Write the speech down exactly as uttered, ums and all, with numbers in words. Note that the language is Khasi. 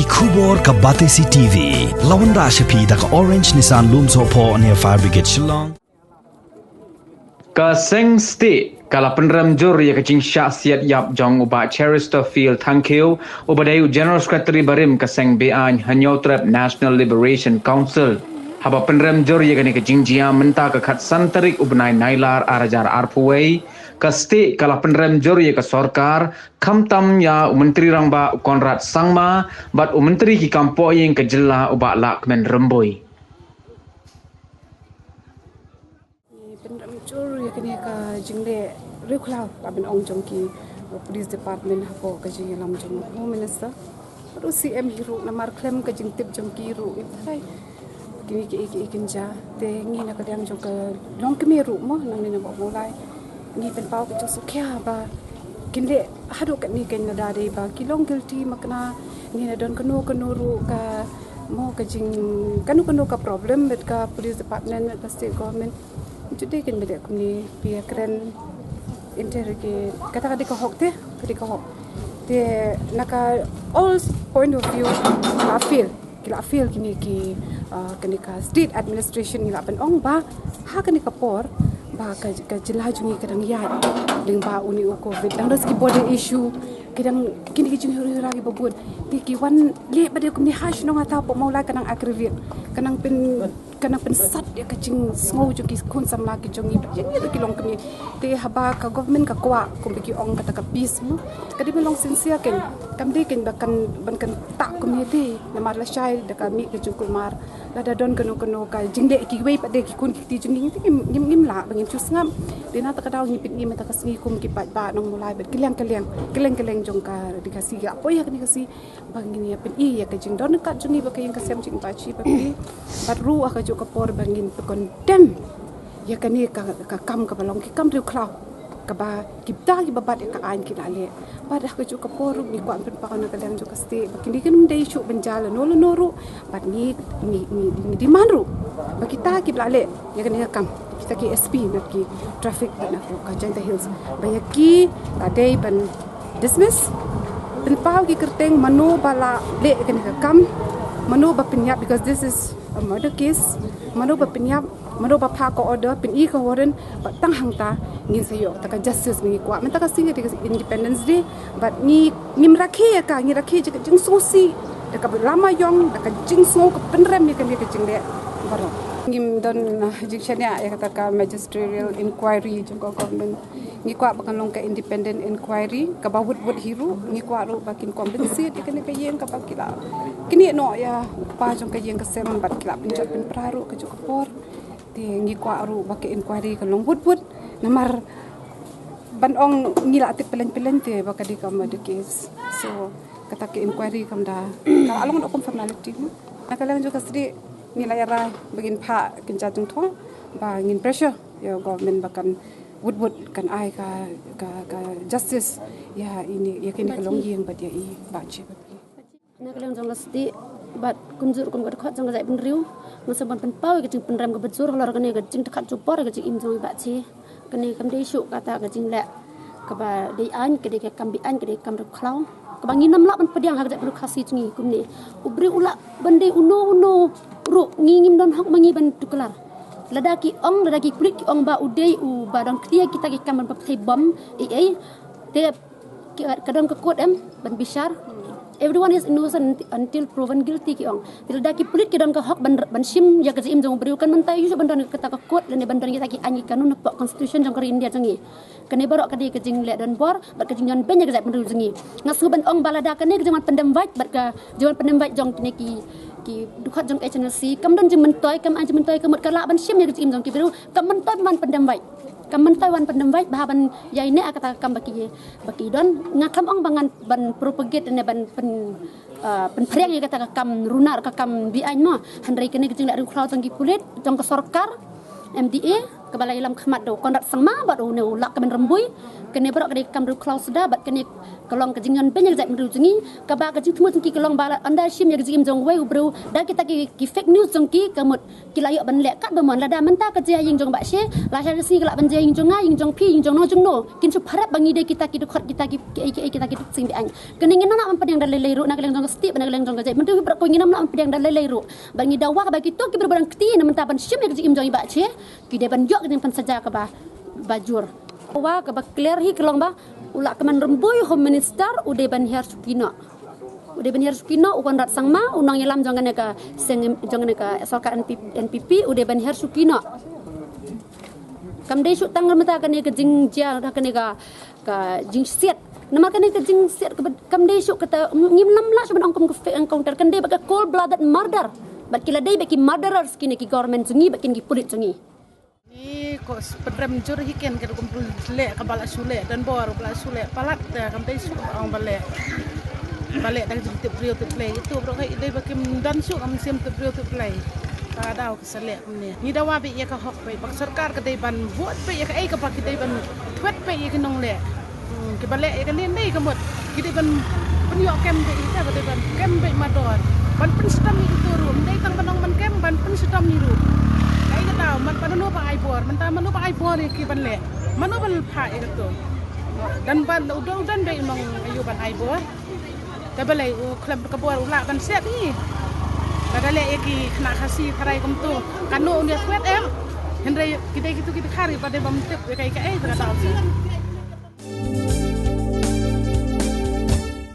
Khubor ka Batesi T V. Lawan da sha phi da ka Orange Nissan Lumsohphoh near Fire Brigade Shillong. Ka Seng Stieh ka la pynrem jur ïa ka jingshah siat ïap jong u Bah Cheristerfield Thangkhiew, uba dei u General Secretary barim ka Seng Beaiñ Hynñiewtrep National Liberation Council. Haba pynrem jur ïa kane ka jingjia mynta ka khatsan tarik u bnai Nailar ar hajar arphew wei, ka Stieh ka la pynrem jur ïa ka sorkar, khamtam ïa u Myntri Rangbah u Conrad Sangma bad u Myntri ki kam pohïing ka jylla u Bah Lahkmen Rymbui. Ngi pynrem jur ïa kane ka jingleh riewkhlaw, la ban ong, jong ki, uh, Police Department hapoh ka jingïalam jong u Home Minister bad u C M hi ruh, namar khlem ka jingtip jong ki ruh, ngi tharai kine kiei kiei kin jia. Te ngi na ka liang jong ka longkmie ruh mo, nangne na Bah Mawlai, ngi pynpaw ka jingsngewsih ba kin leh haduh katne, kan lada dei ba ki long guilty ma kane, ngi na don kano kano ruh ka, mo, ka jing, kano kano ka problem bad ka Police Department bad ka State Government, ju dei kin ba leh kumne, phi ïakren, interrogate, kata ka dei ka hok te, ka dei ka hok. Te na ka all point of view, la fail, ki la fail kine ki, uh, kane ka state administration, ngi la ban ong ba ha kane ka por ba ka, ka jylla jong ngi ka dang ïaid lyngba une u covid, dang don ki border issue, ki dang, kine ki jinghuri hura kiba bun. Te ki wan leh ba dei kumne ha shnong, ha thaw, Bah Mawlai, ka nang aggravate, ka nang pyn, ka nang pynsat ïa ka jingsngew jong ki khun samla ki jong ngi, ïa ngi ruh ki longkmie. Te haba ka government ka kwah kumba ki ong kata ka peace mo, ka dei ban long sincere kein, kam dei kein ba kan, ban kan tah kumne te, namar lashai da ka mih ka jingkulmar, lada don kano kano ka jingleh kiwei pat de ki khun ki kti jong ngi, te ngim, ngim, ngim lah ba ngin shu sngap. Te na kata ka daw ngi pyni mynta ka sngi kum ki paidbah Nongmawlai bad kylleng kylleng, kylleng kylleng jong ka ri Khasi, ki la poi ha kane ka sngi ba ngin ïa pyni ïa ka jingdon ryngkat jong ngi bad ka ïing ka sem jong i Bah Chi Bah Phi, bad ruh ha kajuh ka por ba ngin pynkondem ïa kane ka, ka kam kaba long ki kam riewkhlaw, kaba kita kiba bat ïa ka aiñ ki la leh. Bad ha kajuh ka por ruh ngi kwah pynpaw na ka liang jong ka Stieh ba kine kim dei shuh ban jia lano lano ruh, bad ngi, ngi, ngi, ngi demand ruh ba kita kiba la leh ïa kane ka kam, kita ki S P na ki traffic na ka Jaintia Hills, ba ïa ki la dei ban dismiss, pynpaw ki kyrteng mano ba la leh ïa kane ka kam, mano ba pynïap, because this is a murder case, mano ba pynïap, mano ba phah ka order, pyni ka warrant, bad tang hangta ngin sa ïoh kata ka justice ba ngi kwah. Mynta ka sngi ka dei ka Independence Day, bad ngi, ngim rakhe ïa ka, ngi rakhe ïa ka jingsngewsih da kaba lama ïong, da ka jingsngew ka pynrem ïa kane ka jingleh baroh. Ngim don, uh, jingshaniah ïa kata ka magisterial inquiry jong ka government. Ngi kwah ba kan long ka independent inquiry kaba wut wut hi ruh. Ngi kwah ruh ba kin kongbinsih ïa kane ka ïing kaba ki la knieh noh ïa u kpa jong ka ïing ka sem bad ki la pynjot pynpra ruh ha kajuh ka por. Te ngi kwah ruh ba ka inquiry kan long wut wut, namar ban ong ngi la tip pyllein pyllein te ba ka dei ka murder case. So kata ka inquiry kam da, ka la long da kum formality, no? Na ka liang jong ka Stieh ngi la ïarai ba ngin phah kynja jingthoh, ba ngin pressure ïa government ba kan wut wut kan ai ka, ka, ka justice ïa ine, ïa kine ka longïing bad ïa i Bah Chi Bah Phi. Na ka liang jong ka Stieh bad kumjuh ruh kum ka dkhot jong ka jaitbynriew, ngi sa ban pynpaw ïa ka jingpynrem kaba jur halor kane ka jingdkhot jubor ïa ka jingim jong i Bah Chi. Kane kam dei shuh kata ka jingleh kaba dei aiñ, ka dei ka kam beaiñ, ka dei ka kam riewkhlaw kaba ngin ym lah ban pdiang ha ka jaitbynriew Khasi jong ngi kumne. U briew u lah ban dei uno uno ruh, ngi ngim don hok ma ngi ban tuklar. Lada ki ong, lada ki pulit ki ong ba u dei uba don kti ïa kita ki kam ban pynthei bom, ei ei, te ki, ka don ka kot em ban bishar. Everyone is innocent until proven guilty, ki ong. Te lada ki pulit ki don ka hok ban, ban shim ïa ka jingim jong u briew, kan myntoi shuh ban don kata ka kot lane ban don kita ki aiñ ki kanun hapoh constitution jong ka ri India jong ngi. Kane baroh ka dei ka jingleh donbor bad ka jingdon beiñ ïa ka jaitbynriew jong ngi. Nga sngew ban ong ba lada kane ka jingwan pyndem wait bad ka jingwan pyndem wait jong kine ki, ki dkhot jong H N L C kam don jingmyntoi, kam ai jingmyntoi, ka mut ka lah ban shim ïa ka jingim jong ki briew, kam myntoi ban pyndem wait. Kam myntoi wan pyndem wait ba ha ban ïaineh ïa kata ka kam ba ki, ba ki don. Nga khlem ong ba ngan ban propagate ne ban pyn, ah, pynphriang ïa kata ka kam runar, ka kam beaiñ mo. Hynrei kane ka jingleh riewkhlaw jong ki pulit, jong ka sorkar, M D A, Ba la ïalam khmat da u Conrad Sangma bad une u Lahkmen Rymbui. Kane baroh ka dei ka kam riewkhraw suda bad kane ka long ka jingïoh beiñ ïa ka jaitbynriew jong ngi, kaba ka jingthmu jong ki ka long ba la ynda shim ïa ka jingim jong uwei u briew da kita ki, ki fake news jong ki, ka mut ki la ïoh ban leh katba mon. Lada mynta ka jia ïing jong Bah She, lashai ka sngi ka lah ban jia ïing jong nga, ïing jong phi, ïing jong no jong no. Kin shu pharap ba ngi dei kita ki dkhot, kita ki, ki, ki, kita ki sing biang. Kane ngin ym lah ban pdiang da lei lei ruh na ka liang jong ka state bad na ka liang jong ka jaitbynriew baroh kawei, ngin ym lah ban pdiang da lei lei ruh. Bad ngi dawa ba kito ki briew ba dang kti na mynta ban shim ïa ka jingim jong i Bah She, ki dei ban ïoh ka jingpynsaja kaba, ba jur. Wa kaba clear hi ka long ba u Lahkmen Rymbui, Home Minister, u dei ban hiar shuki noh. U dei ban hiar shuki noh, u Conrad Sangma, u nongïalam jong kane ka seng, jong kane ka sorkar N P, N P P, u dei ban hiar shuki noh. Kam dei shuh tang mynta kane ka jingjia, kane ka, ka jingsiat. Namar kane ka jingsiat kaba, kam dei shuh kata, ngim lah shuh ban ong kum ka fake encounter, kan dei ba ka cold blooded murder. Bad ki la dei ba ki murderers kine ki government jong ngi, bad kine ki pulit jong ngi. Ni ko pynrem jur hi ken ka kum leh kaba la shu leh, don bor ba la shu leh palat, te kam dei shuh ong ba leh. Ba leh da ka jingtip briew tip Blei. Itu baroh ka i dei ba kim don shuh ka mynsiem tip briew tip Blei. Ka daw ka sa leh kumne. Ngi dawa beit ïa ka hok beit, ba ka sorkar ka dei ban vote beit ïa kaei kaba ki dei ban thwet beit ïa ki nongleh. Hmm, kiba leh ïa kane, dei ka mut ki dei ban pynïoh kem beit ïa ka, ka dei ban kem beit mador. Ban pynshitom ïa kito ruh, ym dei tang ban ong ban kem, ban pynshitom ïa ruh. Kaei ka daw, man, mano ba ai bor, mynta mano ba ai bor ïa ki ban leh? Mano ban phah ïa kato? Dan ban u don, u don beit u nong aïu ban ai bor. Te balei u khlem ka bor u lah ban siat hi? Lada leh ïa ki khynnah Khasi tharai kumto, kano un ïa thwet em? Hynrei ki dei kito ki dkhar kiba dei bym tip ïa kaei kaei, te ka daw siat.